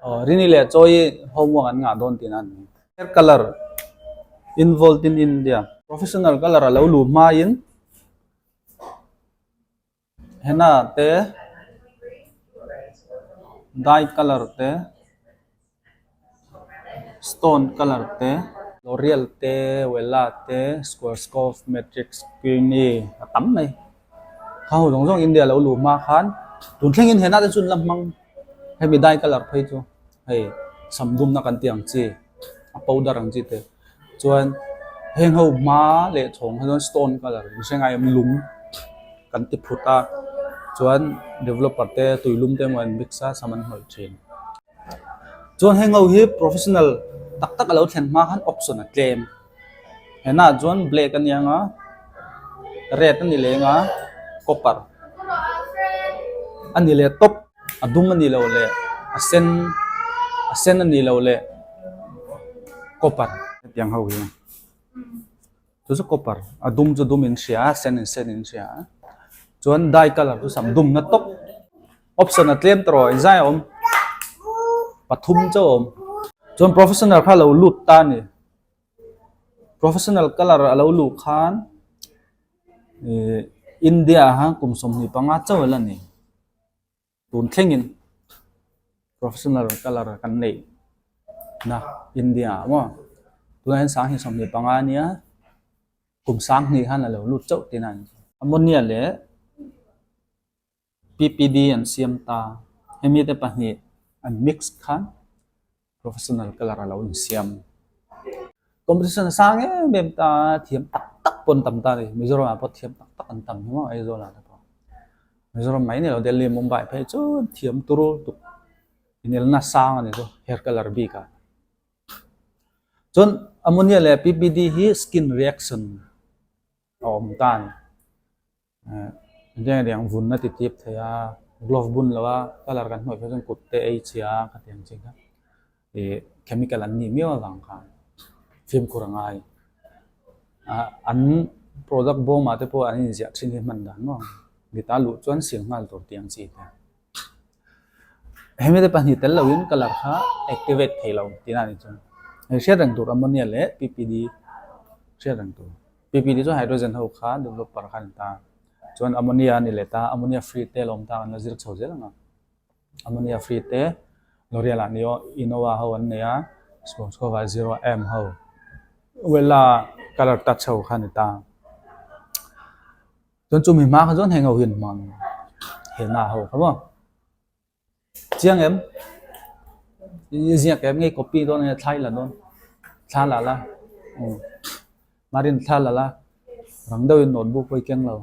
Aw Rini leh Chawi homework an ngah dawn tihna a ni. Hair color involved in India. Professional color a lo luh hmain henna te dye color te stone color te L'Oreal te Wella te Schwarzkopf Matrix Queenie a tam mai. Kha ho zawng zawng India lo luh hma khan tun thlengin henna te chu an la hmang hemi dye color phei chu hei sam dumna kan tih ang chi a powder ang chi te chuan heng ho hma leh chhawng kha chuan stone color mihring ai awm lung kan ti phut a chuan developer te tuilum te emaw an mix a sam an hnawih thin chuan heng ho hi professional tak tak a lo thlen hma khan option a tlem. Henah chuan black a nia nga red a ni leng a copper a ni leh tawp a dum a ni lo leh a sen a sen a ni lo leh copper hetiang ho hi chu chu copper a dum chu dum in hria a sen in sen in hria a chuan dye colour chu sam dum na tawp option a tlem tawh rawh inzai a awm pathum chauh a awm chuan professional kha a lo lut ta a ni. Professional colour a lo luh khan ihh India ah khan kum 25 chauh a la ni. Tun thlengin professional colour kan neih na India ah maw tunah hian 2025 a nia kum 20 khan a lo lut chauh tihna a ni. Ammonia leh PPD an siam ta hemi te pahnih an mix khan professional colour a lo insiam. Competition a sang em em ta a, thiam tak tak pawh an tam ta a ni. Mizoram ah pawh thiam tak tak an tam hi maw Aizawl ah te pawh. Mizoram mai ni lo Delhi Mumbai phei chu thiam tur tuk inelna sang a ni chu hair colour bik ah. Chuan ammonia leh PPD hi skin reaction a awm ta a ni. Engtiang engtiang vun a ti tip thei a, glove bun lo a colour kan hnawih phei chuan kut te ei chhia a khatiang chi kha ih chemical an nih miau avang khan fimkhur a ngai. Ah an product bawm ah te pawh an inziah thin hi hman dan maw mita luh chuan sil nghal tur tih ang chi te. Hemi te pahnih tel loin colour kha activate thei lo tihna a ni chuan hei hriat reng tur ammonia leh PPD hriat reng tur. PPD chu hydrogen ho kha developer kha a ni ta. Chuan ammonia a ni leh ta, ammonia free te a lawm ta kan la zir chho zel ang a. Ammonia free te L'Oreal ah nio Innova ho an nei a, Schwarzkopf ah Zero M ho Wella colour touch ho kha a ni ta. Chuan chumi hma kha chuan heng ho hian hmang henna ho kha maw. Chiang em? I ziak em ngei copy dawn nge thla i la dawn? Thla la la. Umm. Marin thla la la. Rang deuhin notebook pawh i keng lo.